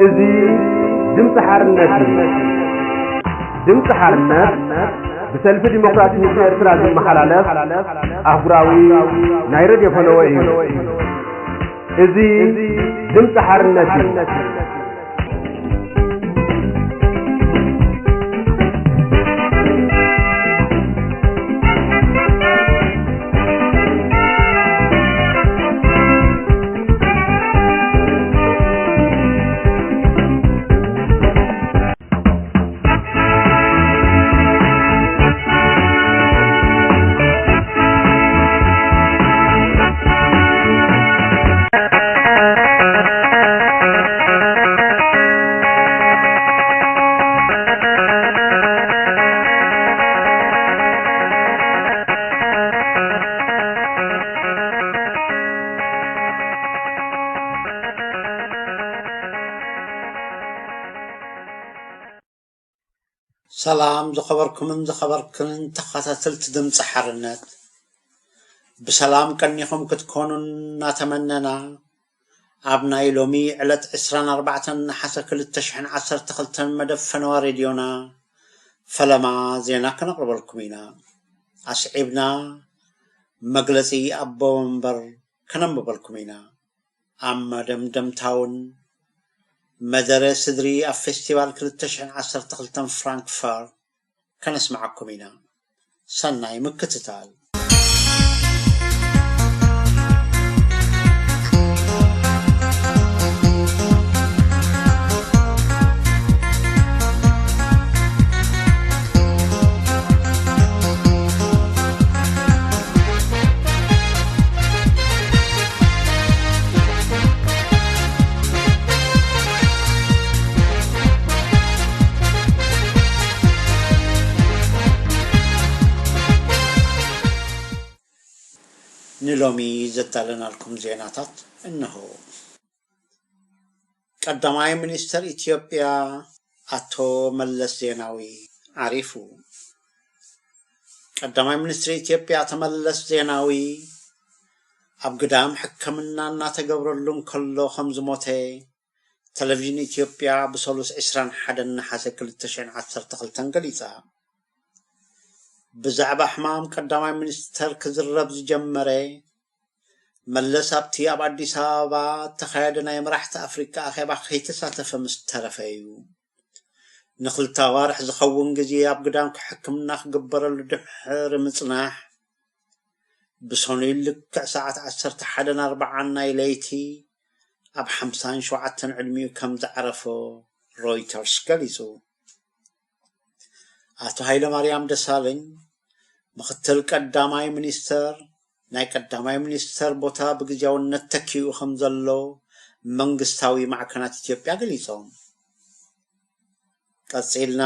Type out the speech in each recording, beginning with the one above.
እዚ ድምፂ ሓርነት እዩ። ድምፂ ሓርነት ብሰልፊ ዲሞክራሲ ህዝቢ ኤርትራ ዝመሓላለፍ ኣህጉራዊ ናይ ሬድዮ ፈነወ እዩ። እዚ ድምፂ ሓርነት እዩ። ሰላም ዝኸበርኩምን ዝኸበርክንን ተኸታተልቲ ድምፂ ሓርነት፣ ብሰላም ቀኒኹም ክትኮኑ እናተመነና፣ ኣብ ናይ ሎሚ ዕለት ዕስራን ኣርባዕተን ነሓሰ ክልተ ሽሕን ዓሰርተ ክልተን መደብ ፈነዋ ሬድዮና ፈለማ ዜና ከነቕርበልኩም ኢና። ኣስዒብና መግለጺ ኣቦ መንበር ከነንብበልኩም ኢና። ኣብ መደምደምታውን መደረ ስድሪ ኣብ ፌስቲቫል ክልተ ሽሕን ዓሰርተ ክልተን ፍራንክፈርት ከነስምዓኩም ኢና። ሰናይ ምክትታል። ንሎሚ ዘዳለናልኩም ዜናታት እንሆ። ቀዳማይ ሚኒስተር ኢትዮጵያ ኣቶ መለስ ዜናዊ ዓሪፉ። ቀዳማይ ሚኒስትር ኢትዮጵያ ኣቶ መለስ ዜናዊ ኣብ ግዳም ሕክምና እናተገብረሉ እንከሎ ከም ዝሞተ ቴሌቪዥን ኢትዮጵያ ብሰሉስ ዕስራን ሓደን ነሓሰ ክልተ ሽሕን ዓሰርተ ክልተን ገሊጻ። ብዛዕባ ሕማም ቀዳማይ ሚኒስተር ክዝረብ ዝጀመረ መለስ ኣብቲ ኣብ ኣዲስ ኣበባ እተኻየደ ናይ መራሕቲ ኣፍሪቃ ኣኼባ ከይተሳተፈ ምስ ተረፈ እዩ። ንኽልተ ኣዋርሕ ዝኸውን ግዜ ኣብ ግዳም ሕክምና ክግበረሉ ድሕሪ ምጽናሕ፣ ብሰኑይ ልክዕ ሰዓት ዓሰርተ ሓደን ኣርባዓን ናይ ለይቲ ኣብ ሓምሳን ሸውዓተን ዕድሚኡ ከም ዘዕረፎ ሮይተርስ ገሊጹ። ኣቶ ሃይለማርያም ደሳለኝ ምኽትል ቀዳማይ ሚኒስተር፣ ናይ ቀዳማይ ሚኒስተር ቦታ ብግዜያውነት ተኪኡ ከም ዘሎ መንግስታዊ ማዕከናት ኢትዮጵያ ገሊጾም። ቀጺልና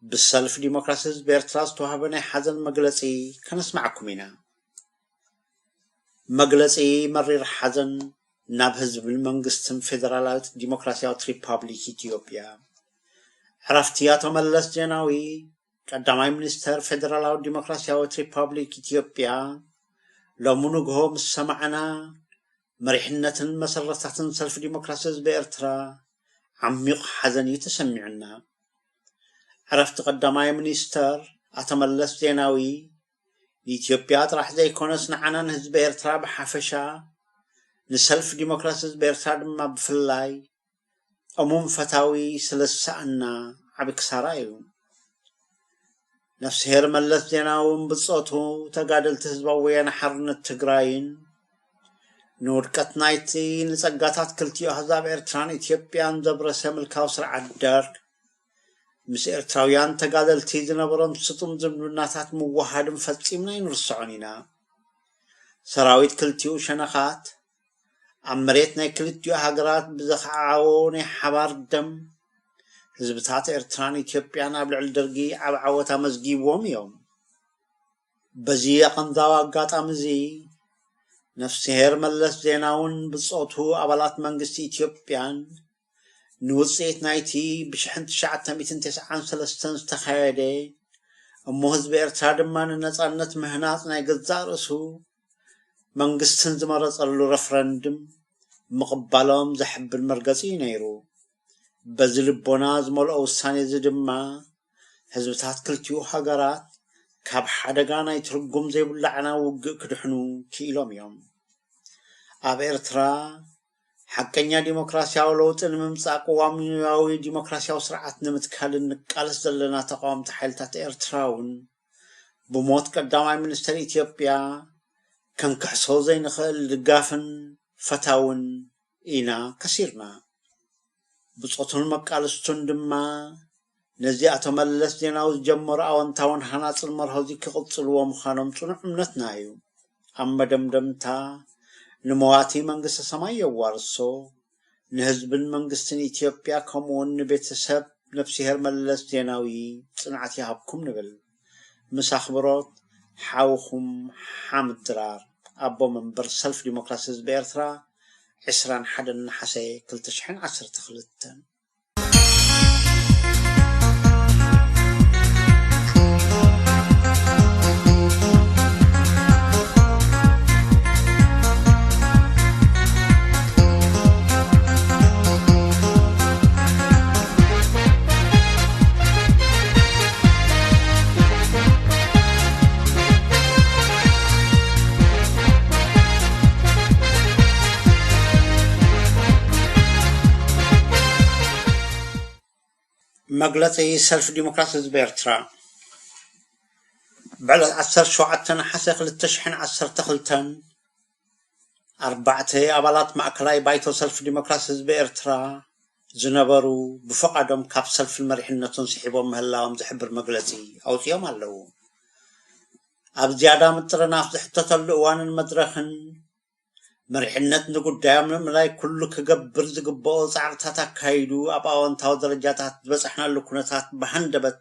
ብሰልፊ ዲሞክራሲ ህዝቢ ኤርትራ ዝተዋህበ ናይ ሓዘን መግለጺ ከነስምዓኩም ኢና። መግለጺ መሪር ሓዘን ናብ ህዝብን መንግስትን ፌደራላዊት ዲሞክራሲያዊት ሪፓብሊክ ኢትዮጵያ። ዕረፍቲ ኣቶ መለስ ዜናዊ፣ ቀዳማይ ሚኒስተር ፌደራላዊት ዲሞክራሲያዊት ሪፓብሊክ ኢትዮጵያ፣ ሎሚ ንግሆ ምስ ሰማዕና፣ መሪሕነትን መሰረታትን ሰልፊ ዲሞክራሲ ህዝቢ ኤርትራ ዓሚቕ ሓዘን እዩ ተሰሚዑና። ዕረፍቲ ቀዳማይ ሚኒስተር ኣቶ መለስ ዜናዊ ንኢትዮጵያ ጥራሕ ዘይኮነስ ንዓና ንህዝቢ ኤርትራ ብሓፈሻ፣ ንሰልፊ ዲሞክራሲ ህዝቢ ኤርትራ ድማ ብፍላይ እሙን ፈታዊ ስለ ዝሰኣና ዓቢ ክሳራ እዩ። ነፍስሄር መለስ ዜናውን ብጾቱ፣ ተጋደልቲ ህዝባዊ ወያነ ሓርነት ትግራይን ንውድቀት ናይቲ ንጸጋታት ክልቲኡ ኣህዛብ ኤርትራን ኢትዮጵያን ዘብረሰ ምልካዊ ስርዓት ደርግ፣ ምስ ኤርትራውያን ተጋደልቲ ዝነበሮም ስጡም ዝምድናታት ምውሃድም ፈጺምና ኣይንርስዖን ኢና። ሰራዊት ክልቲኡ ሸነኻት ኣብ መሬት ናይ ክልቲኡ ሃገራት ብዘኸዓዎ ናይ ሓባር ደም፣ ህዝብታት ኤርትራን ኢትዮጵያን ኣብ ልዕሊ ደርጊ ዓቢ ዓወት ኣመዝጊቦም እዮም። በዚ ኣቐንዛዊ ኣጋጣሚ እዚ፣ ነፍስሄር መለስ ዜናውን ብጾቱ ኣባላት መንግስቲ ኢትዮጵያን ንውጽኢት ናይቲ ብሽሕን ትሽዓተ ሚእትን ተስዓን ሰለስተን ዝተኻየደ እሞ ህዝቢ ኤርትራ ድማ ንነጻነት ምህናጽ ናይ ገዛእ ርእሱ መንግስትን ዝመረጸሉ ረፍረንድም ምቕባሎም ዘሕብን መርገጺ እዩ ነይሩ። በዚ ልቦና ዝመልኦ ውሳነ እዚ ድማ ህዝብታት ክልቲኡ ሃገራት ካብ ሓደጋ ናይ ትርጉም ዘይብሉ ኣዕናዊ ውግእ ክድሕኑ ክኢሎም እዮም። ኣብ ኤርትራ ሓቀኛ ዲሞክራሲያዊ ለውጢ ንምምጻእ ቅዋማዊ ዲሞክራሲያዊ ስርዓት ንምትካልን ንቃለስ ዘለና ተቃወምቲ ሓይልታት ኤርትራ እውን ብሞት ቀዳማይ ሚኒስተር ኢትዮጵያ ክንክሕሶ ዘይንኽእል ድጋፍን ፈታውን ኢና ከሲርና። ብጾቱን መቃልስቱን ድማ ነዚ ኣቶ መለስ ዜናዊ ዝጀመሮ ኣወንታውን ሃናጽን መርሆ እዚ ክቕጽልዎ ምዃኖም ጽኑዕ እምነትና እዩ። ኣብ መደምደምታ ንመዋቲ መንግስተ ሰማይ የዋርሶ፣ ንህዝብን መንግስትን ኢትዮጵያ ከምኡውን ንቤተሰብ ነፍስሄር መለስ ዜናዊ ጽንዓት ይሃብኩም ንብል። ምስ ኣኽብሮት ሓውኹም ሓምድ ድራር፣ ኣቦ መንበር ሰልፍ ዲሞክራሲ ህዝቢ ኤርትራ፣ ዕስራን ሓደን ነሓሰ ክልተ ሽሕን ዓሰርተ ክልተን። መግለጺ ሰልፊ ዲሞክራሲ ህዝቢ ኤርትራ። ብዕለት ዓሰርተ ሸውዓተ ነሓሰ ክልተ ሽሕን ዓሰርተ ክልተን፣ ኣርባዕተ ኣባላት ማእከላይ ባይቶ ሰልፊ ዲሞክራሲ ህዝቢ ኤርትራ ዝነበሩ ብፍቓዶም ካብ ሰልፍን መሪሕነቱን ስሒቦም ምህላዎም ዝሕብር መግለጺ ኣውጺኦም ኣለዉ። ኣብ ዝያዳ ምጥርናፍ ዝሕተተሉ እዋንን መድረኽን፣ መሪሕነት ንጉዳዮም ንምእላይ ኩሉ ክገብር ዝግብኦ ጻዕርታት ኣካይዱ፣ ኣብ ኣወንታዊ ደረጃታት ዝበጻሕናሉ ኩነታት ብሃንደበት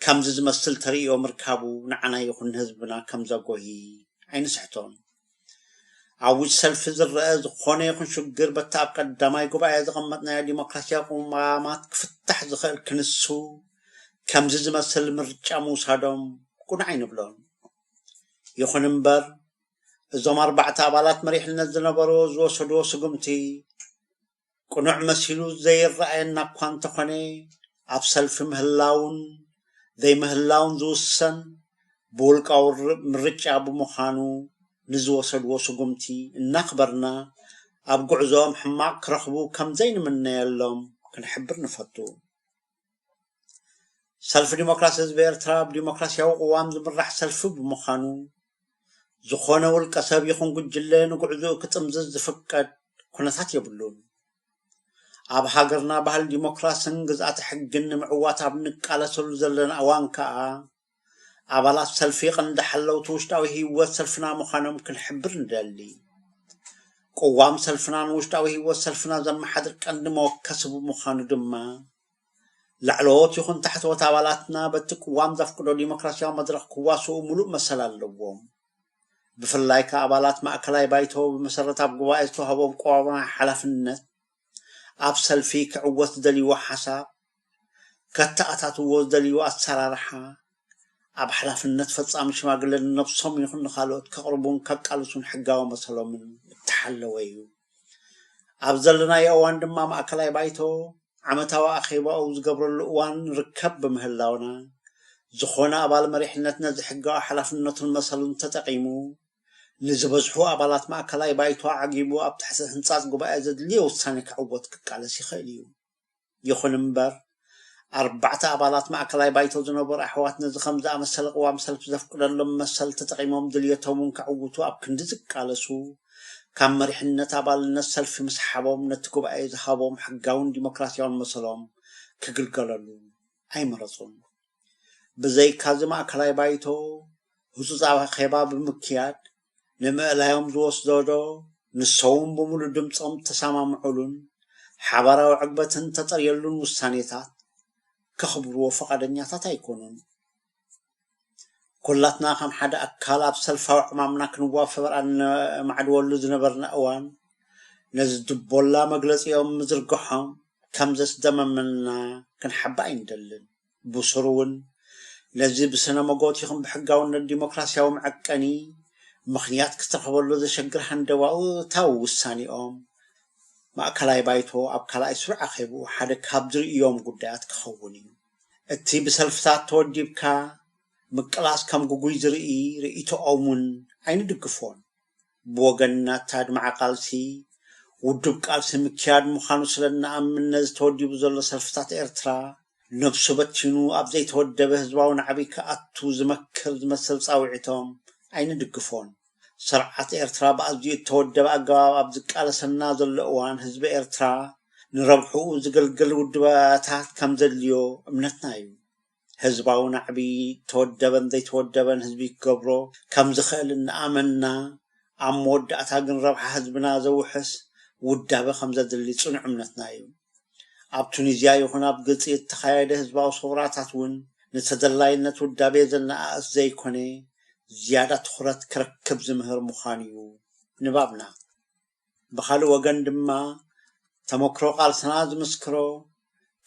ከምዚ ዝመስል ተርእዮ ምርካቡ ንዓና ይኹን ንህዝብና ከም ዘጎሂ ኣይንስሕቶን። ኣብ ውሽጢ ሰልፊ ዝረአ ዝኾነ ይኹን ሽግር በቲ ኣብ ቀዳማይ ጉባኤ ዘቐመጥናዮ ዲሞክራሲያዊ ቅዋማት ክፍታሕ ዝኽእል ክንሱ ከምዚ ዝመስል ምርጫ ምውሳዶም ቅኑዕ ኣይንብሎን። ይኹን እምበር፣ እዞም ኣርባዕተ ኣባላት መሪሕነት ዝነበርዎ ዝወሰድዎ ስጉምቲ ቅኑዕ መሲሉ ዘይረኣየና እኳ እንተኾነ፣ ኣብ ሰልፊ ምህላውን ዘይምህላውን ዝውሰን ብውልቃዊ ር-፣ ምርጫ ብምዃኑ፣ ንዝወሰድዎ ስጉምቲ እናኽበርና፣ ኣብ ጉዕዞኦም ሕማቕ ክረኽቡ ከም ዘይንምነየሎም ክንሕብር ንፈቱ። ሰልፊ ዲሞክራሲ ህዝቢ ኤርትራ ብዲሞክራሲያዊ ቅዋም ዝምራሕ ሰልፊ ብምዃኑ፣ ዝኾነ ውልቀ ሰብ ይኹን ጉጅለ ንጉዕዞኡ ክጥምዝዝ ዝፍቀድ ኩነታት የብሉን። ኣብ ሃገርና ባህሊ ዲሞክራስን ግዝኣተ ሕግን ንምዕዋት ኣብ ንቃለሰሉ ዘለና እዋን ከኣ፣ ኣባላት ሰልፊ ቀንዲ ሓለውቲ ውሽጣዊ ህይወት ሰልፍና ምዃኖም ክንሕብር ንደሊ። ቅዋም ሰልፍናን ውሽጣዊ ህይወት ሰልፍና ዘመሓድር ቀንዲ መወከሲ ብምዃኑ ድማ፣ ላዕለዎት ይኹን ታሕተዎት ኣባላትና በቲ ቅዋም ዘፍቅዶ ዲሞክራሲያዊ መድረኽ ክዋስኡ ምሉእ መሰል ኣለዎም። ብፍላይ ከኣ ኣባላት ማእከላይ ባይቶ ብመሰረት ኣብ ጉባኤ ዝተዋህቦም ቅዋማዊ ሓላፍነት፣ ኣብ ሰልፊ ክዕወት ዝደልይዎ ሓሳብ፣ ከተኣታትዎ ዝደልይዎ ኣሰራርሓ፣ ኣብ ሓላፍነት ፈጻሚ ሽማግለ ንነብሶም ይኹን ንኻልኦት ከቕርቡን ከቃልሱን ሕጋዊ መሰሎምን እተሓለወ እዩ። ኣብ ዘለናዮ እዋን ድማ ማእከላይ ባይቶ ዓመታዊ ኣኼባኡ ዝገብረሉ እዋን ንርከብ ብምህላውና፣ ዝኾነ ኣባል መሪሕነት ነዚ ሕጋዊ ሓላፍነቱን መሰሉን ተጠቒሙ፣ ንዝበዝሑ ኣባላት ማእከላይ ባይቶ ኣዕጊቡ ኣብ ትሕቲ ህንጻጽ ጉባኤ ዘድልዮ ውሳኔ ክዕወት ክቃለስ ይኽእል እዩ። ይኹን እምበር፣ ኣርባዕተ ኣባላት ማእከላይ ባይቶ ዝነበሩ ኣሕዋት ነዚ ከም ዝኣመሰለ ቅዋም ሰልፊ ዘፍቅደሎም መሰል ተጠቒሞም ድልየቶም እውን ከዕውቱ ኣብ ክንዲ ዝቃለሱ፣ ካብ መሪሕነት ኣባልነት ሰልፊ ምስሓቦም ነቲ ጉባኤ ዝሃቦም ሕጋውን ዲሞክራሲያውን መሰሎም ክግልገለሉ ኣይመረጹን። ብዘይካዚ ማእከላይ ባይቶ ህጹጽ ኣኼባ ብምክያድ ንምእላዮም ዝወስዶ ዶ ንሶም ብምሉእ ድምጾም ተሰማምዑሉን ሓባራዊ ዕግበትን ተጠርየሉን ውሳኔታት ከኽብርዎ ፈቓደኛታት ኣይኮኑን። ኩላትና ከም ሓደ ኣካል ኣብ ሰልፋዊ ዕማምና ክንዋፈር ኣነማዕድወሉ ዝነበርና እዋን፣ ነዚ ድቦላ መግለጺኦም ምዝርግሖም ከም ዘስደመመና ክንሓብእ ኣይንደልን። ብሱሩ እውን ነዚ ብስነ መጎት ይኹን ብሕጋውነት ዲሞክራሲያዊ መዐቀኒ ምኽንያት ክትረኽበሉ ዘሸግር ሃንደባታዊ ውሳኔኦም ማእከላይ ባይቶ ኣብ ካልኣይ ስሩዕ ኣኼብኡ ሓደ ካብ ዝርእዮም ጉዳያት ክኸውን እዩ። እቲ ብሰልፍታት ተወዲብካ ምቅላስ ከም ግጉይ ዝርኢ ርእይቶኦም እውን ኣይንድግፎን። ብወገንና እቲ ኣድማዒ ቃልሲ ውዱብ ቃልሲ ምክያድ ምዃኑ ስለ እንኣምን፣ ነዚ ተወዲቡ ዘሎ ሰልፍታት ኤርትራ ነብሱ በቲኑ ኣብ ዘይተወደበ ህዝባዊ ናዕቢ ክኣቱ ዝመክር ዝመስል ጻውዒቶም ኣይንድግፎን። ስርዓት ኤርትራ ብኣዝዩ እተወደበ ኣገባብ ኣብ ዝቃለሰና ዘሎ እዋን፣ ህዝቢ ኤርትራ ንረብሕኡ ዝገልግል ውድባታት ከም ዘድልዮ እምነትና እዩ። ህዝባዊ ናዕቢ እተወደበን ዘይተወደበን ህዝቢ ክገብሮ ከም ዝኽእል እናኣመንና፣ ኣብ መወዳእታ ግን ረብሓ ህዝብና ዘውሕስ ውዳበ ከም ዘድሊ ጽኑዕ እምነትና እዩ። ኣብ ቱኒዝያ ይኹን ኣብ ግብጺ እተኻየደ ህዝባዊ ሰውራታት እውን ንተደላይነት ውዳቤ ዘነኣእስ ዘይኮነ፣ ዝያዳ ትኹረት ክረክብ ዝምህር ምዃኑ እዩ ንባብና። ብኻልእ ወገን ድማ፣ ተመክሮ ቃልስና ዝምስክሮ፣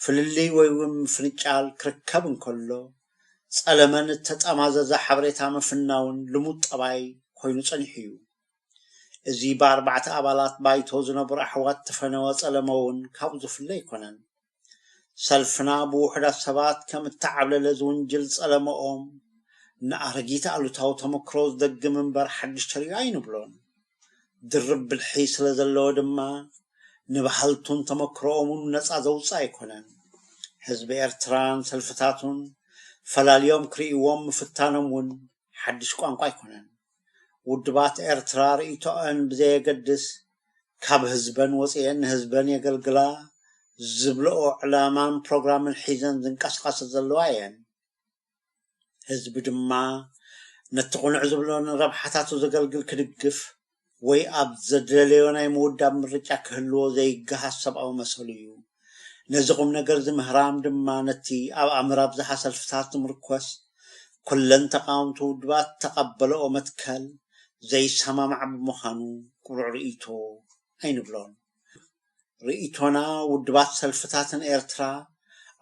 ፍልልይ ወይ እውን ምፍንጫል ክርከብ እንከሎ፣ ጸለመን እተጠማዘዘ ሓበሬታ ምፍናውን ልሙድ ጠባይ ኮይኑ ጸኒሑ እዩ። እዚ ብኣርባዕተ ኣባላት ባይቶ ዝነበሩ ኣሕዋት እተፈነወ ጸለመ እውን ካብኡ ዝፍለ ኣይኮነን። ሰልፍና ብውሑዳት ሰባት ከም እተዓብለለ ዝውንጅል ጸለመኦም፣ ንኣረጊት ኣሉታዊ ተመክሮ ዝደግም እምበር ሓድሽ ተርእዮ ኣይንብሎን። ድርብ ብልሒ ስለ ዘለዎ ድማ፣ ንበሃልቱን ተመክሮኦምን ነጻ ዘውጽእ ኣይኮነን። ህዝቢ ኤርትራን ሰልፍታቱን ፈላልዮም ክርእይዎም ምፍታኖም እውን ሓድሽ ቋንቋ ኣይኮነን። ውድባት ኤርትራ ርእይቶኣን ብዘየገድስ፣ ካብ ህዝበን ወጺኤን ንህዝበን የገልግላ ዝብለኦ ዕላማን ፕሮግራምን ሒዘን ዝንቀሳቐሳ ዘለዋ እየን። ህዝቢ ድማ ነቲ ቅኑዕ ዝብሎ ንረብሓታቱ ዘገልግል ክድግፍ ወይ ኣብ ዘደለዮ ናይ ምውዳብ ምርጫ ክህልዎ ዘይገሃስ ሰብኣዊ መሰሉ እዩ። ነዚ ቁም ነገር እዚ ምህራም ድማ ነቲ ኣብ ኣምር ኣብዝሓ ሰልፍታት ዝምርኮስ ኩለን ተቃወምቲ ውድባት ተቐበለኦ መትከል ዘይሰማማዕ ብምዃኑ ቅሩዕ ርእይቶ ኣይንብሎን። ርእይቶና ውድባት ሰልፍታትን ኤርትራ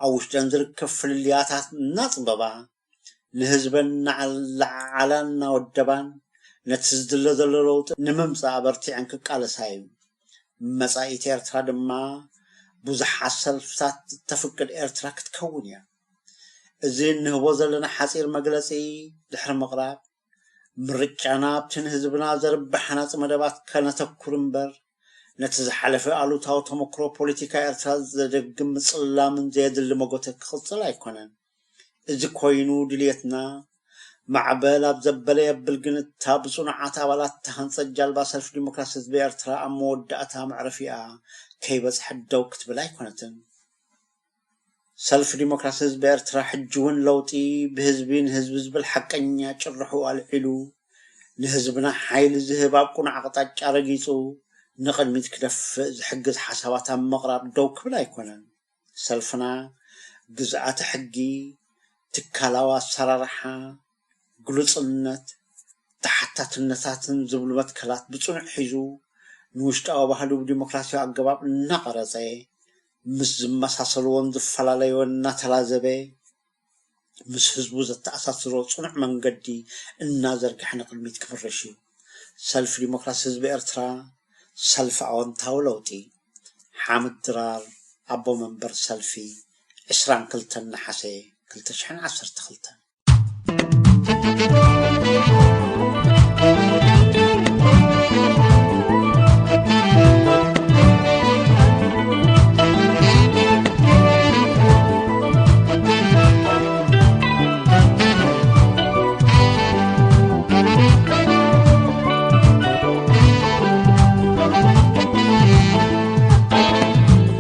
ኣብ ውሽጠን ዝርከብ ፍልልያታት እናጽበባ፣ ንህዝበን እናዓላዓላን እናወደባን ነቲ ዝድለ ዘሎ ለውጢ ንምምጻእ ኣበርቲዐን ክቃለሳ እዩ። መጻኢት ኤርትራ ድማ ብዙሓት ሰልፍታት እተፍቅድ ኤርትራ ክትከውን እያ። እዚ እንህቦ ዘለና ሓጺር መግለጺ ድሕሪ ምቕራብ፣ ምርጫና ኣብቲ ንህዝብና ዘርብሕ ሃናጺ መደባት ከነተኩር እምበር፣ ነቲ ዝሓለፈ ኣሉታዊ ተመክሮ ፖለቲካ ኤርትራ ዘደግም ምጽላምን ዘየድሊ መጎተ ክቕጽል ኣይኮነን። እዚ ኮይኑ ድልየትና ማዕበል ኣብ ዘበለ የብል፣ ግን እታ ብጽኑዓት ኣባላት እተሃንጸት ጃልባ ሰልፊ ዲሞክራሲ ህዝቢ ኤርትራ ኣብ መወዳእታ መዕረፊኣ ከይበጽሐት ደው ክትብል ኣይኮነትን። ሰልፊ ዲሞክራሲ ህዝቢ ኤርትራ ሕጂ እውን ለውጢ ብህዝቢ ንህዝቢ ዝብል ሓቀኛ ጭርሑ ኣልዒሉ፣ ንህዝብና ሓይሊ ዝህብ ኣብ ቅኑዕ ኣቕጣጫ ረጊጹ ንቕድሚት ክደፍእ ዝሕግዝ ሓሳባት ኣብ ምቕራብ ደው ክብል ኣይኮነን። ሰልፍና ግዝኣተ ሕጊ፣ ትካላዊ ኣሰራርሓ፣ ግሉጽነት፣ ተሓታትነታትን ዝብሉ መትከላት ብጽኑዕ ሒዙ፣ ንውሽጣዊ ባህሉ ብዲሞክራሲያዊ ኣገባብ እናቐረጸ፣ ምስ ዝመሳሰልዎን ዝፈላለዮን እናተላዘበ፣ ምስ ህዝቡ ዘተኣሳስሮ ጽኑዕ መንገዲ እናዘርግሐ ንቕድሚት ክምርሽ እዩ። ሰልፊ ዲሞክራሲ ህዝቢ ኤርትራ፣ ሰልፊ ኣወንታዊ ለውጢ። ሓምድ ድራር፣ ኣቦ መንበር ሰልፊ፣ ዕስራን ክልተን ነሓሰ ክልተ ሽሕን ዓሰርተ ክልተን።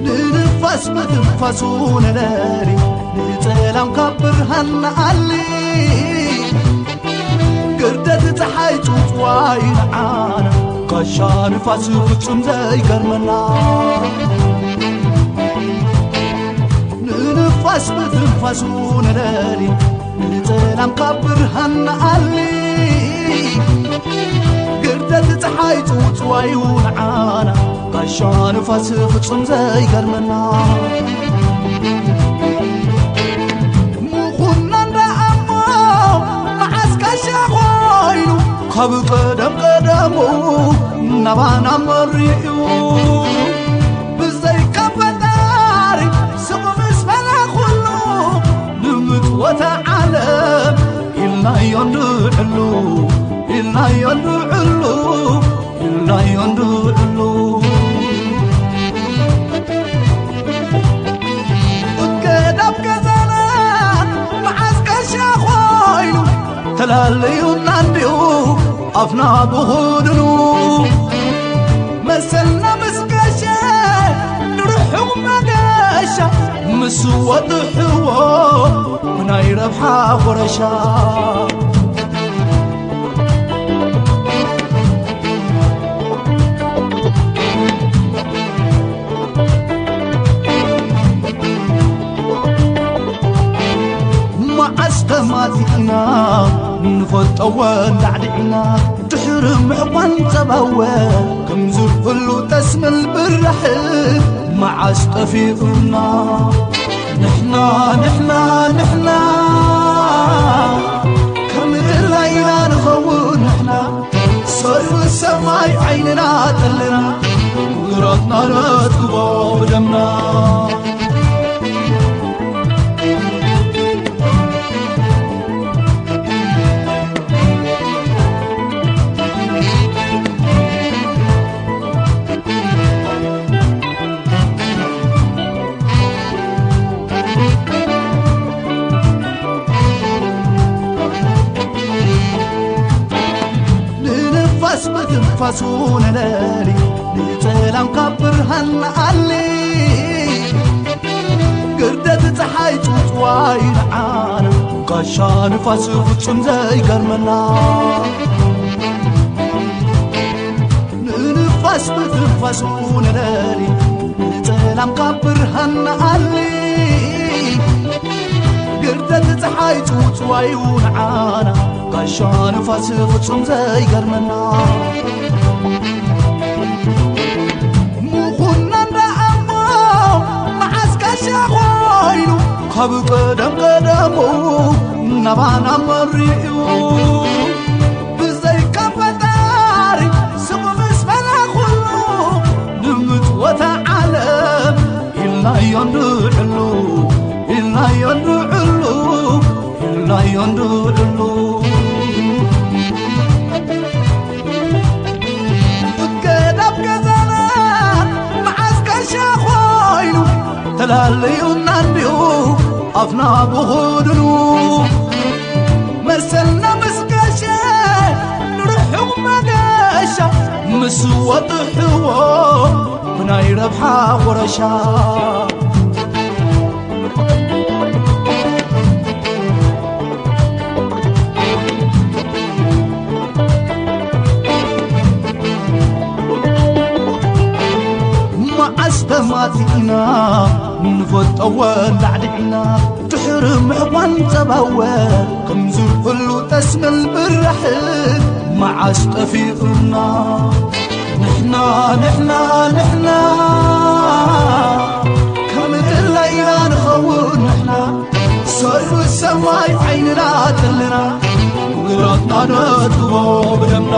ንንፋስ ብትንፋሱ፣ ነለሊ ንጸላም ካብ ብርሃን ንኣሊ። ግርደት ጸሓይ ጽውጽዋይ ንዓና፣ ጋሻ ንፋስ ፍጹም ዘይገርመና። ንንፋስ ብትንፋሱ፣ ነለሊ ንጸላም ካብ ብርሃን ንኣሊ። ግርደት ጸሓይ ጽውጽዋዩ ንዓና፣ ጋሻ ንፋስ ፍጹም ዘይገርመና። ምኹና እንዳ ኣሞ መዓስ ጋሻ ኮይኑ፣ ካብ ቀደም ቀደሙ ናባና መሪኡ። እንድዕሉ እገዳብ ገዛና መዓስ ቀሻ ኮይኑ ተላለዩና እንዲኡ ኣፍና ብኹድኑ መሰልና ምስ ቀሸ ንርሑቕ መገሻ ምስ ወጥሕዎ ብናይ ረብሓ ኮረሻ። መዓስ ተማቲእና ንፈልጦ ወላዕዲዕና ድሕሪ ምዕቋን ጸባወ ከምዚ ኩሉ ጠስምል ብራሕ መዓስ ጠፊኡና ንሕና ንሕና ንሕና ከም ድላይና ንኸውን ንሕና ሰሩ ሰማይ ዓይንና ጠልና ምራትና ነጥቦ ብደምና ንንፋስ ብትንፋሱ ነለሊ ንጸላም ካብ ብርሃን ንኣሊ ግርደት ጸሓይ ጽውጽዋይ ንዓና ጋሻ ንፋስ ፍጹም ዘይገርመና ንንፋስ ብትንፋሱ ነለሊ ንጸላም ካብ ብርሃን ንኣሊ ግርደት ጸሓይ ጽውጽዋዩ ንዓና ጋሻ ንፋስ ፍጹም ዘይገርመና ምኹና እንዳኣሞ መዓስ ጋሻ ኮይኑ ካብ ቀደም ቀደሙ ናባና መሪኡ ብዘይካ ፈጣሪ ስሙ ምስ በላ ኩሉ ንምጽወታ ዓለም ኢልናዮ እንድዕሉ ኢልናዮ እንድዕሉ ኢልናዮ እንድዕሉ እገዳብ ገዛና መዓስ ቀሻ ኮይኑ ተላለዩና እንዲኡ ኣፍና ብኹድኑ መሰልና ምስ ገሸ ንርሑቕ መገሻ ምስ ወጥሕዎ ብናይ ረብሓ ቁረሻ መዓስ ተማቲእና ንፈልጦ ወላዕዲዕና ድሕሪ ምዕቋን ጸባወ ከምዚ ኩሉ ጠስመል ብራሕ መዓስ ጠፊኡና ንሕና ንሕና ንሕና ከም ድላይና ንኸውን ንሕና ሰሉ ሰማይ ዓይንና ጥልና ውራትና ነጥቦ ብደምና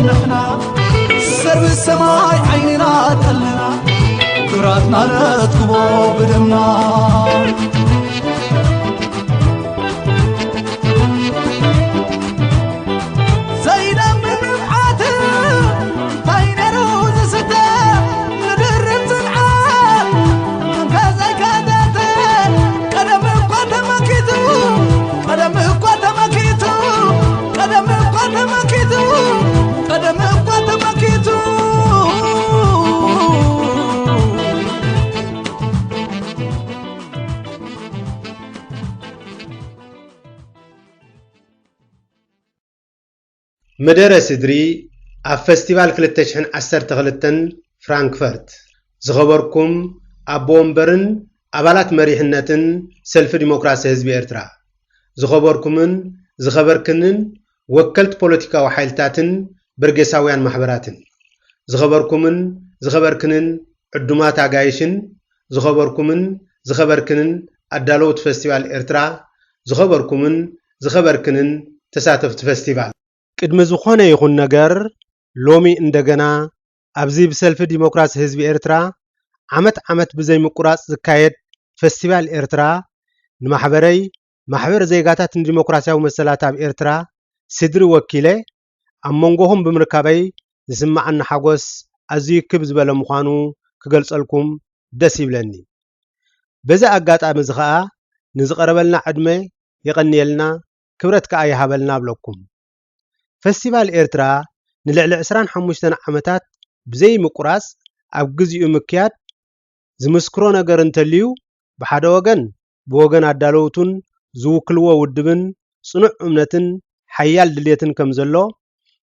ንሕና ሰርቢ ሰማይ ዓይንና ጠልና፣ ግራትና ነትክቦ ብደምና። ዘይደምን ንብዓት እንታይ ነይሩ ዝስተ? ንድርብ ጽንዓት እንተ ዘይከተተ፣ ቀደም እኳ ተመኪቱ፣ ቀደም እኳ ተመኪቱ፣ ቀደም እኳ ተመኪቱ፣ ቀደም እኳ ተመኪቱ። መደረ ስድሪ ኣብ ፈስቲቫል ክልተ ሽሕን ዓሰርተ ክልተን ፍራንክፈርት። ዝኸበርኩም ኣቦ ወንበርን ኣባላት መሪሕነትን ሰልፊ ዲሞክራሲ ህዝቢ ኤርትራ፣ ዝኸበርኩምን ዝኸበርክንን ወከልቲ ፖለቲካዊ ሓይልታትን በርጌሳውያን ማሕበራትን፣ ዝኸበርኩምን ዝኸበርክንን ዕዱማት ኣጋይሽን፣ ዝኸበርኩምን ዝኸበርክንን ኣዳለውቲ ፈስቲቫል ኤርትራ፣ ዝኸበርኩምን ዝኸበርክንን ተሳተፍቲ ፈስቲቫል። ቅድሚ ዝኾነ ይኹን ነገር፣ ሎሚ እንደገና ኣብዚ ብሰልፊ ዲሞክራሲ ህዝቢ ኤርትራ ዓመት ዓመት ብዘይምቁራጽ ዝካየድ ፈስቲቫል ኤርትራ፣ ንማሕበረይ፣ ማሕበር ዜጋታት ንዲሞክራሲያዊ መሰላት ኣብ ኤርትራ፣ ስድሪ ወኪለ፣ ኣብ መንጎኹም ብምርካበይ ዝስምዓኒ ሓጎስ ኣዝዩ ክብ ዝበለ ምዃኑ ክገልጸልኩም ደስ ይብለኒ። በዚ ኣጋጣሚ እዚ ኸኣ ንዝቐረበልና ዕድመ የቐንየልና፣ ክብረት ከኣ ይሃበልና እብለኩም። ፈስቲቫል ኤርትራ ንልዕሊ ዕስራን ሓሙሽተን ዓመታት ብዘይ ምቁራጽ ኣብ ግዚኡ ምክያድ ዝምስክሮ ነገር እንተልዩ፣ ብሓደ ወገን ብወገን ኣዳለውቱን ዝውክልዎ ውድብን ጽኑዕ እምነትን ሓያል ድልየትን ከም ዘሎ፣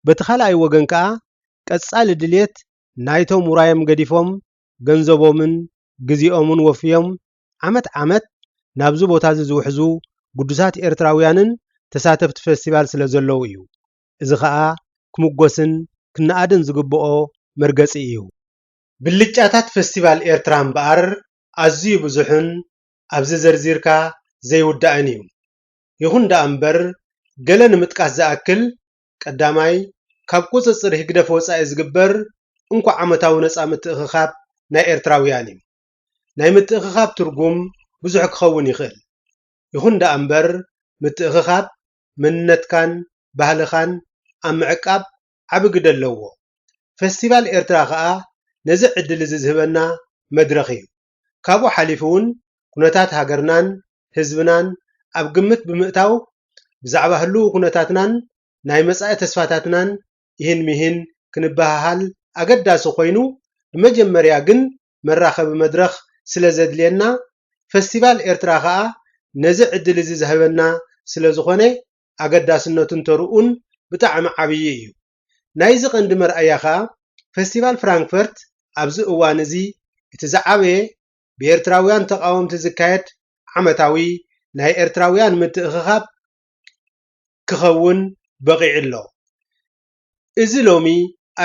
በቲ ካልኣይ ወገን ከኣ ቀጻሊ ድልየት ናይቶም ውራዮም ገዲፎም ገንዘቦምን ግዜኦምን ወፍዮም ዓመት ዓመት ናብዚ ቦታ እዚ ዝውሕዙ ግዱሳት ኤርትራውያንን ተሳተፍቲ ፈስቲቫል ስለ ዘለዉ እዩ። እዚ ኸኣ ክምጎስን ክነኣድን ዝግብኦ መርገጺ እዩ። ብልጫታት ፈስቲቫል ኤርትራ እምበኣር ኣዝዩ ብዙሕን ኣብዚ ዘርዚርካ ዘይውዳእን እዩ። ይኹን ደኣ እምበር፣ ገለ ንምጥቃስ ዝኣክል፣ ቀዳማይ፣ ካብ ቁጽጽር ህግደፍ ወጻኢ ዝግበር እንኮ ዓመታዊ ነጻ ምትእኽኻብ ናይ ኤርትራውያን እዩ። ናይ ምትእኽኻብ ትርጉም ብዙሕ ክኸውን ይኽእል። ይኹን ደኣ እምበር፣ ምትእኽኻብ መንነትካን ባህልኻን ኣብ ምዕቃብ ዓቢ ግደ ኣለዎ። ፈስቲቫል ኤርትራ ከኣ ነዚ ዕድል እዚ ዝህበና መድረኽ እዩ። ካብኡ ሓሊፉ እውን ኩነታት ሃገርናን ህዝብናን ኣብ ግምት ብምእታው ብዛዕባ ህልው ኩነታትናን ናይ መጻኢ ተስፋታትናን ይህን ሚህን ክንበሃሃል ኣገዳሲ ኮይኑ፣ ብመጀመርያ ግን መራኸቢ መድረኽ ስለ ዘድልየና፣ ፈስቲቫል ኤርትራ ከኣ ነዚ ዕድል እዚ ዝህበና ስለ ዝኾነ፣ ኣገዳስነቱን ተርኡን ብጣዕሚ ዓብዪ እዩ። ናይዚ ቀንዲ መርኣያ ከኣ፣ ፈስቲቫል ፍራንክፈርት ኣብዚ እዋን እዚ እቲ ዝዓበየ ብኤርትራውያን ተቓወምቲ ዝካየድ ዓመታዊ ናይ ኤርትራውያን ምትእኽኻብ ክኸውን በቒዑ ኣሎ። እዚ ሎሚ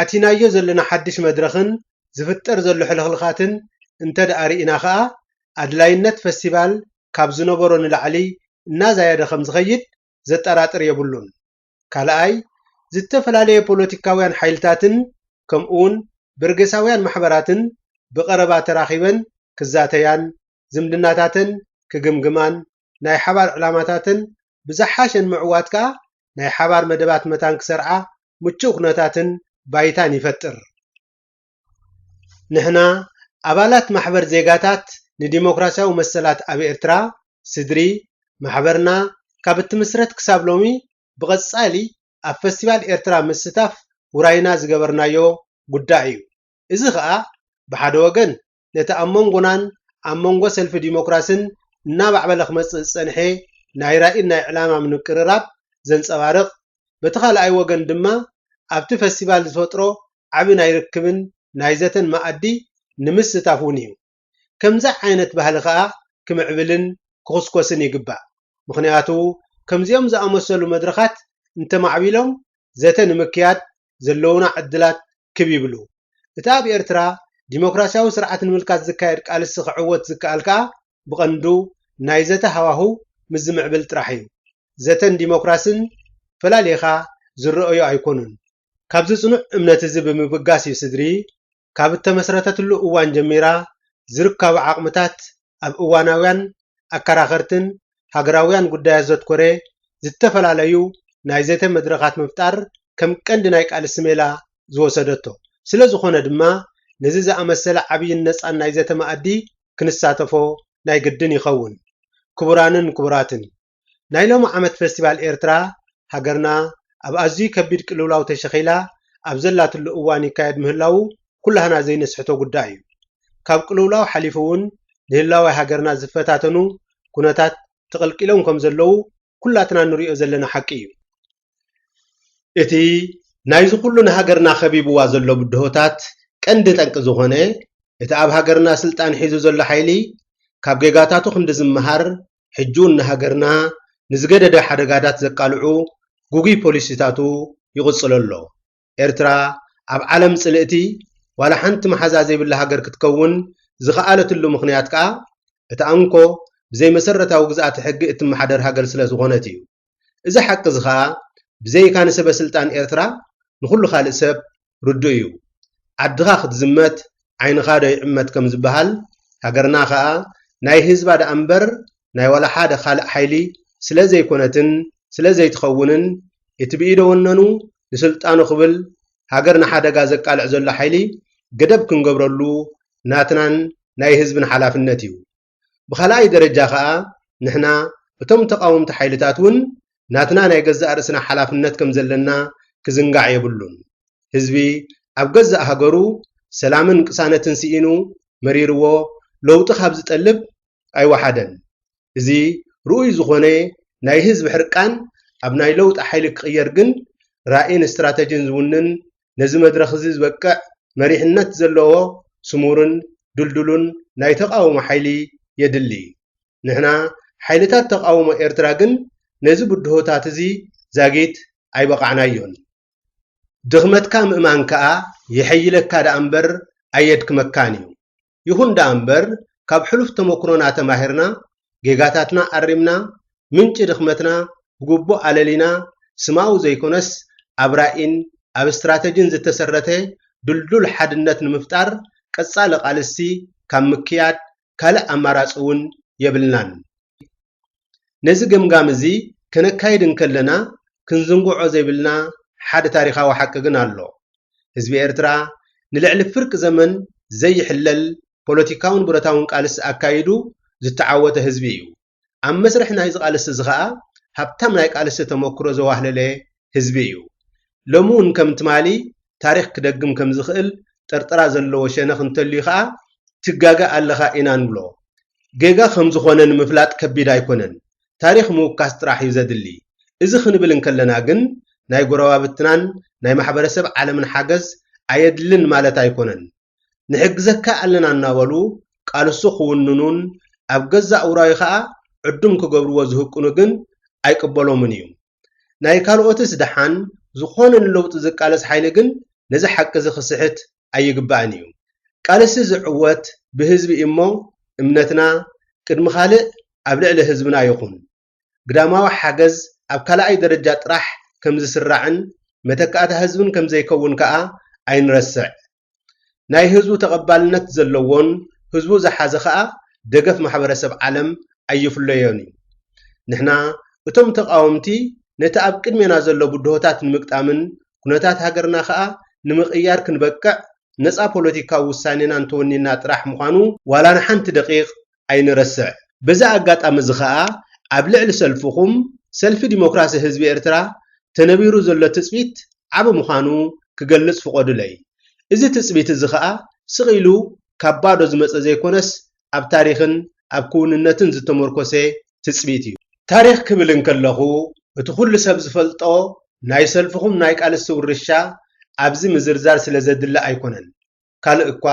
ኣቲናዮ ዘለና ሓድሽ መድረኽን ዝፍጠር ዘሎ ሕልኽልኻትን እንተ ደኣ ርኢና ኸኣ፣ ኣድላይነት ፈስቲቫል ካብ ዝነበሮ ንላዕሊ እናዛየደ ከም ዝኸይድ ዘጠራጥር የብሉን። ካልኣይ፣ ዝተፈላለየ ፖለቲካውያን ሓይልታትን ከምኡውን በርጌሳውያን ማሕበራትን ብቐረባ ተራኺበን ክዛተያን፣ ዝምድናታተን ክግምግማን፣ ናይ ሓባር ዕላማታተን ብዝሓሸ ንምዕዋት ከኣ ናይ ሓባር መደባት መታን ክሰርዓ ምቹእ ኩነታትን ባይታን ይፈጥር። ንሕና ኣባላት ማሕበር ዜጋታት ንዲሞክራሲያዊ መሰላት ኣብ ኤርትራ፣ ስድሪ፣ ማሕበርና ካብ እትምስረት ክሳብ ሎሚ ብቐጻሊ ኣብ ፈስቲቫል ኤርትራ ምስታፍ ውራይና ዝገበርናዮ ጉዳይ እዩ። እዚ ኸኣ ብሓደ ወገን ነቲ ኣብ መንጎናን ኣብ መንጎ ሰልፊ ዲሞክራስን እናማዕበለ ክመጽእ ዝጸንሐ ናይ ራኢን ናይ ዕላማ ምንቅርራብ ዘንጸባርቕ፣ በቲ ካልኣይ ወገን ድማ ኣብቲ ፈስቲቫል ዝፈጥሮ ዓቢ ናይ ርክብን ናይ ዘተን መኣዲ ንምስታፍ እውን እዩ። ከምዚ ዓይነት ባህሊ ኸኣ ክምዕብልን ክኹስኮስን ይግባእ። ምኽንያቱ ከምዚኦም ዝኣመሰሉ መድረኻት እንተማዕቢሎም ዘተ ንምክያድ ዘለዉና ዕድላት ክብ ይብሉ። እቲ ኣብ ኤርትራ ዲሞክራሲያዊ ስርዓት ንምልካት ዝካየድ ቃልሲ ክዕወት ዝከኣል ከኣ ብቐንዱ ናይ ዘተ ሃዋህው ምስ ዝምዕብል ጥራሕ እዩ። ዘተን ዲሞክራስን ፈላሊኻ ዝረኣዩ ኣይኮኑን። ካብዚ ጽኑዕ እምነት እዚ ብምብጋስ እዩ ስድሪ ካብ እተመስረተትሉ እዋን ጀሚራ ዝርከቡ ዓቕምታት ኣብ እዋናውያን ኣከራኸርትን ሃገራውያን ጉዳያት ዘትኮረ ዝተፈላለዩ ናይ ዘተ መድረኻት ምፍጣር ከም ቀንዲ ናይ ቃልሲ ሜላ ዝወሰደቶ ስለ ዝኾነ ድማ ነዚ ዝኣመሰለ ዓብይን ነፃን ናይ ዘተ መኣዲ ክንሳተፎ ናይ ግድን ይኸውን። ክቡራንን ክቡራትን፣ ናይ ሎሚ ዓመት ፌስቲቫል ኤርትራ ሃገርና ኣብ ኣዝዩ ከቢድ ቅልውላው ተሸኺላ ኣብ ዘላትሉ እዋን ይካየድ ምህላዉ ኩላህና ዘይንስሕቶ ጉዳይ እዩ። ካብ ቅልውላው ሓሊፉ እውን ንህላወ ሃገርና ዝፈታተኑ ኩነታት ተቐልቂሎም ከም ዘለዉ ኩላትና ንሪኦ ዘለና ሓቂ እዩ። እቲ ናይዚ ኩሉ ንሃገርና ከቢብዋ ዘሎ ብድሆታት ቀንዲ ጠንቂ ዝኾነ እቲ ኣብ ሃገርና ስልጣን ሒዙ ዘሎ ሓይሊ ካብ ጌጋታቱ ክንዲ ዝመሃር ሕጂ እውን ንሃገርና ንዝገደደ ሓደጋታት ዘቃልዑ ግጉይ ፖሊሲታቱ ይቕጽሎ ኣሎ። ኤርትራ ኣብ ዓለም ጽልእቲ ዋላ ሓንቲ መሓዛ ዘይብላ ሃገር ክትከውን ዝኸኣለትሉ ምኽንያት ከኣ እታ እንኮ ብዘይ መሰረታዊ ግዝኣተ ሕጊ እትመሓደር ሃገር ስለ ዝኾነት እዩ። እዚ ሓቂ እዚ ኸኣ ብዘይካ ንሰበ ስልጣን ኤርትራ ንኹሉ ካልእ ሰብ ርዱእ እዩ። ዓድኻ ክትዝመት ዓይንኻ ዶ ይዕመት ከም ዝበሃል፣ ሃገርና ኸኣ ናይ ህዝባ ደኣ እምበር ናይ ዋላ ሓደ ካልእ ሓይሊ ስለ ዘይኮነትን ስለ ዘይትኸውንን፣ እቲ ብኢደ ወነኑ ንስልጣኑ ክብል ሃገር ንሓደጋ ዘቃልዕ ዘሎ ሓይሊ ገደብ ክንገብረሉ ናትናን ናይ ህዝብን ሓላፍነት እዩ። ብኻልኣይ ደረጃ ኸኣ ንሕና እቶም ተቓወምቲ ሓይልታት እውን ናትና ናይ ገዛእ ርእስና ሓላፍነት ከም ዘለና ክዝንጋዕ የብሉን። ህዝቢ ኣብ ገዛእ ሃገሩ ሰላምን ቅሳነትን ስኢኑ መሪርዎ ለውጢ ካብ ዝጠልብ ኣይወሓደን። እዚ ርኡይ ዝኾነ ናይ ህዝቢ ሕርቃን ኣብ ናይ ለውጢ ሓይሊ ክቕየር ግን ራእይን ስትራተጂን ዝውንን ነዚ መድረኽ እዚ ዝበቅዕ መሪሕነት ዘለዎ ስሙርን ድልዱሉን ናይ ተቓውሞ ሓይሊ የድሊ። ንሕና ሓይልታት ተቓውሞ ኤርትራ ግን ነዚ ብድሆታት እዚ ዛጊት ኣይበቓዕናዮን። ድኽመትካ ምእማን ከኣ የሐይለካ ደኣ እምበር ኣየድክመካን እዩ። ይኹን ደኣ እምበር ካብ ሕሉፍ ተመክሮና ተማሂርና፣ ጌጋታትና ኣሪምና፣ ምንጪ ድኽመትና ብግቡእ ኣለሊና፣ ስማዊ ዘይኮነስ ኣብ ራእይን ኣብ ስትራተጂን ዝተሰረተ ድልዱል ሓድነት ንምፍጣር ቀጻሊ ቃልሲ ካብ ምክያድ ካልእ ኣማራጺ እውን የብልናን። ነዚ ገምጋም እዚ ከነካይድ እንከለና ክንዝንግዖ ዘይብልና ሓደ ታሪኻዊ ሓቂ ግን ኣሎ። ህዝቢ ኤርትራ ንልዕሊ ፍርቂ ዘመን ዘይሕለል ፖለቲካውን ብረታውን ቃልሲ ኣካይዱ ዝተዓወተ ህዝቢ እዩ። ኣብ መስርሕ ናይዚ ቃልሲ እዚ ኸኣ ሃብታም ናይ ቃልሲ ተመክሮ ዘዋህለለ ህዝቢ እዩ። ሎሚ እውን ከም ትማሊ ታሪኽ ክደግም ከም ዝኽእል ጥርጠራ ዘለዎ ሸነኽ እንተልዩ ኸኣ ትጋገ ኣለኻ ኢና ንብሎ። ጌጋ ከም ዝኾነ ንምፍላጥ ከቢድ ኣይኮነን። ታሪኽ ምውካስ ጥራሕ እዩ ዘድሊ። እዚ ክንብል እንከለና ግን ናይ ጎረባብትናን ናይ ማሕበረሰብ ዓለምን ሓገዝ ኣየድልን ማለት ኣይኮነን። ንሕግዘካ ኣለና እናበሉ ቃልሱ ክውንኑን ኣብ ገዛእ ውራዩ ኸኣ ዕዱም ክገብርዎ ዝህቅኑ ግን ኣይቅበሎምን እዩ። ናይ ካልኦትስ ደሓን፣ ዝኾነ ንለውጢ ዝቃለስ ሓይሊ ግን ነዚ ሓቂ እዚ ክስሕት ኣይግባእን እዩ። ቃልሲ ዝዕወት ብህዝቢ እዩ እሞ እምነትና ቅድሚ ካልእ ኣብ ልዕሊ ህዝብና ይኹን። ግዳማዊ ሓገዝ ኣብ ካልኣይ ደረጃ ጥራሕ ከም ዝስራዕን መተካእታ ህዝብን ከም ዘይከውን ከኣ ኣይንረስዕ። ናይ ህዝቡ ተቐባልነት ዘለዎን ህዝቡ ዝሓዘ ከኣ ደገፍ ማሕበረሰብ ዓለም ኣይፍለዮን እዩ። ንሕና እቶም ተቓወምቲ ነቲ ኣብ ቅድሜና ዘሎ ብድሆታት ንምግጣምን ኩነታት ሃገርና ከኣ ንምቕያር ክንበቅዕ ነጻ ፖለቲካዊ ውሳኔና እንተወኒንና ጥራሕ ምዃኑ ዋላ ንሓንቲ ደቂቕ ኣይንረስዕ። በዚ ኣጋጣሚ እዚ ከኣ ኣብ ልዕሊ ሰልፍኹም፣ ሰልፊ ዲሞክራሲ ህዝቢ ኤርትራ፣ ተነቢሩ ዘሎ ትጽቢት ዓቢ ምዃኑ ክገልጽ ፍቐዱለይ። እዚ ትጽቢት እዚ ከኣ ስቕ ኢሉ ካብ ባዶ ዝመጸ ዘይኮነስ ኣብ ታሪኽን ኣብ ክውንነትን ዝተመርኮሰ ትጽቢት እዩ። ታሪኽ ክብል እንከለኹ እቲ ኩሉ ሰብ ዝፈልጦ ናይ ሰልፍኹም ናይ ቃልሲ ውርሻ ኣብዚ ምዝርዛር ስለ ዘድሊ ኣይኮነን። ካልእ እኳ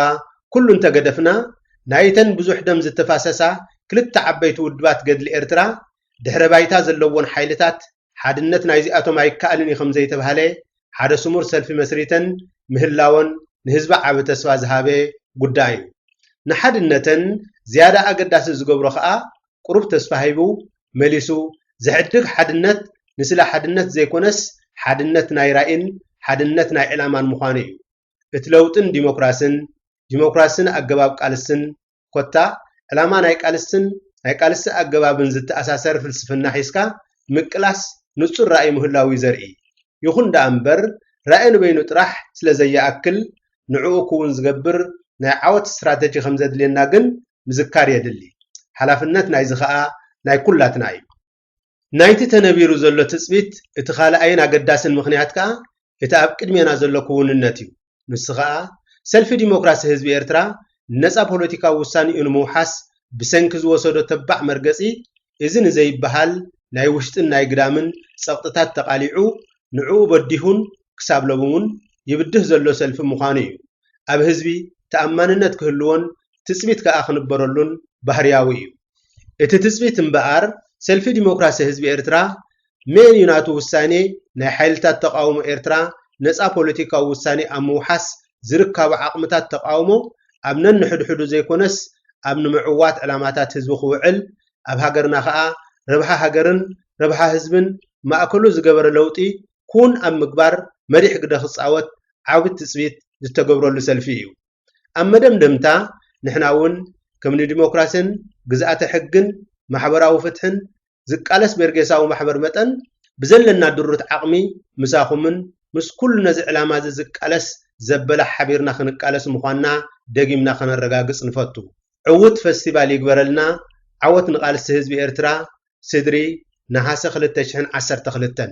ኩሉ እንተገደፍና ናይተን ብዙሕ ደም ዝተፋሰሳ ክልተ ዓበይቲ ውድባት ገድሊ ኤርትራ ድሕረ ባይታ ዘለዎን ሓይልታት ሓድነት ናይዚኣቶም ኣይከኣልን እዩ ከም ዘይተባህለ ሓደ ስሙር ሰልፊ መስሪተን ምህላወን ንህዝቢ ዓቢ ተስፋ ዝሃበ ጉዳይ እዩ። ንሓድነተን ዝያዳ ኣገዳሲ ዝገብሮ ከኣ ቁሩብ ተስፋ ሂቡ መሊሱ ዝሕድግ ሓድነት ንስለ ሓድነት ዘይኮነስ ሓድነት ናይ ራኢን ሓድነት ናይ ዕላማን ምዃኑ እዩ። እቲ ለውጥን ዲሞክራስን፣ ዲሞክራስን ኣገባብ ቃልስን፣ ኮታ ዕላማ ናይ ቃልስን ናይ ቃልሲ ኣገባብን ዝተኣሳሰር ፍልስፍና ሒዝካ ምቅላስ ንጹር ራእይ ምህላው እዩ ዘርኢ። ይኹን ደኣ እምበር፣ ራእይ ንበይኑ ጥራሕ ስለ ዘየኣክል፣ ንዕኡ ክውን ዝገብር ናይ ዓወት ስትራተጂ ከም ዘድልየና ግን ምዝካር የድሊ። ሓላፍነት ናይዚ ኸኣ ናይ ኩላትና እዩ። ናይቲ ተነቢሩ ዘሎ ትጽቢት እቲ ካልኣይን ኣገዳስን ምኽንያት ከኣ፣ እቲ ኣብ ቅድሜና ዘሎ ክውንነት እዩ። ንሱ ኸኣ፣ ሰልፊ ዲሞክራሲ ህዝቢ ኤርትራ ነጻ ፖለቲካዊ ውሳኔኡ ንምውሓስ ብሰንኪ ዝወሰዶ ተባዕ መርገጺ፣ እዚ ንዘይበሃል ናይ ውሽጥን ናይ ግዳምን ጸቕጥታት ተቓሊዑ፣ ንዕኡ በዲሁን ክሳብ ሎሚ እውን ይብድህ ዘሎ ሰልፊ ምዃኑ እዩ። ኣብ ህዝቢ ተኣማንነት ክህልዎን ትጽቢት ከኣ ክንበረሉን ባህርያዊ እዩ። እቲ ትጽቢት እምበኣር፣ ሰልፊ ዲሞክራሲ ህዝቢ ኤርትራ መን እዩ ናቱ ውሳኔ ናይ ሓይልታት ተቓውሞ ኤርትራ ነጻ ፖለቲካዊ ውሳኔ ኣብ ምውሓስ ዝርካቡ ዓቕምታት ተቓውሞ ኣብ ነንሕድሕዱ ዘይኮነስ ኣብ ንምዕዋት ዕላማታት ህዝቢ ክውዕል፣ ኣብ ሃገርና ከኣ ረብሓ ሃገርን ረብሓ ህዝብን ማእከሉ ዝገበረ ለውጢ ኩን ኣብ ምግባር መሪሕ ግደ ክጻወት ዓቢ ትጽቢት ዝተገብረሉ ሰልፊ እዩ። ኣብ መደምደምታ፣ ንሕና እውን ከም ንዲሞክራስን ግዝኣተ ሕግን ማሕበራዊ ፍትሕን ዝቃለስ ቤርጌሳዊ ማሕበር መጠን፣ ብዘለና ድሩት ዓቕሚ ምሳኹምን ምስ ኩሉ ነዚ ዕላማ እዚ ዝቃለስ ዘበለ ሓቢርና ክንቃለስ ምዃንና ደጊምና ከነረጋግጽ ንፈቱ። ዕዉት ፈስቲቫል ይግበረልና። ዓወት ንቃልሲ ህዝቢ ኤርትራ። ስድሪ፣ ነሓሰ ክልተ ሽሕን ዓሰርተ ክልተን።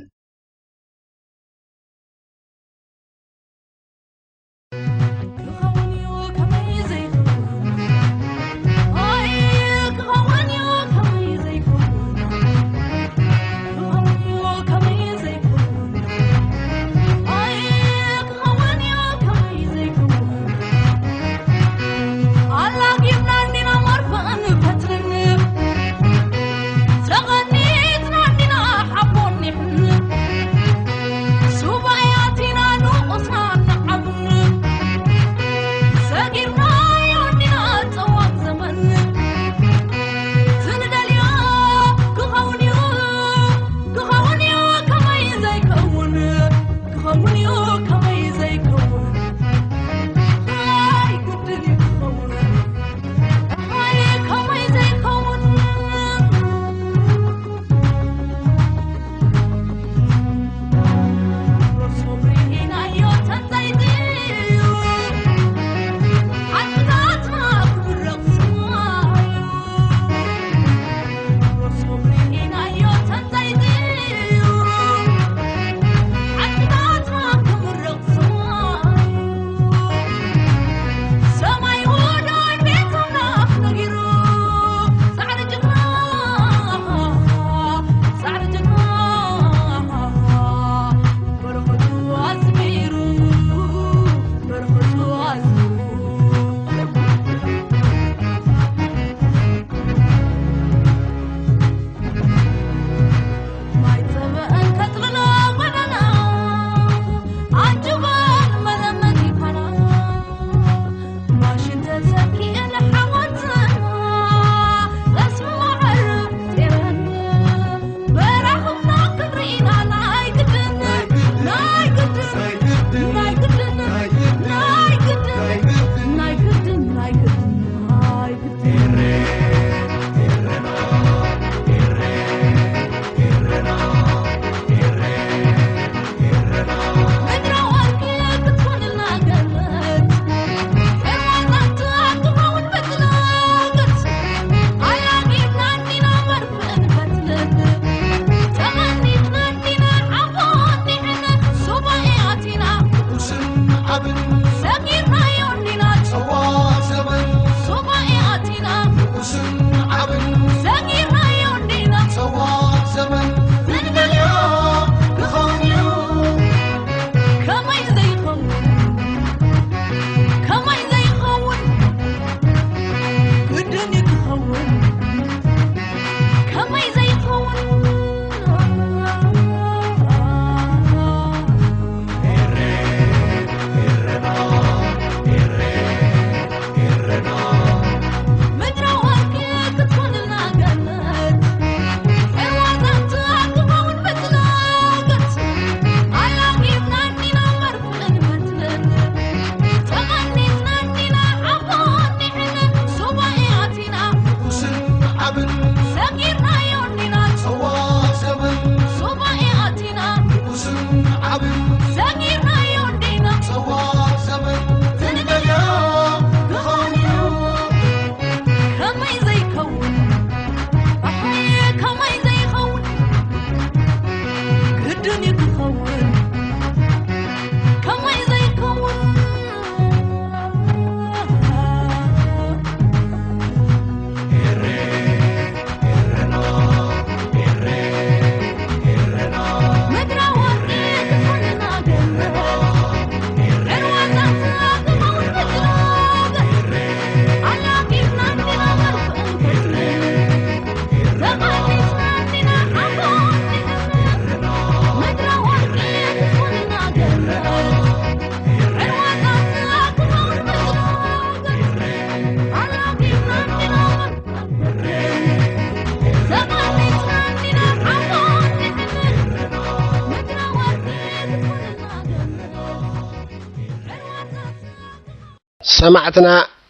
ሰማዕትና፣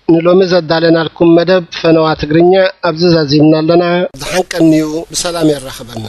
ንሎሚ ዘዳለናልኩም መደብ ፈነዋ ትግርኛ ኣብዚ ዛዚምና ኣለና። ዝሓንቀንዩ ብሰላም የራኽበና።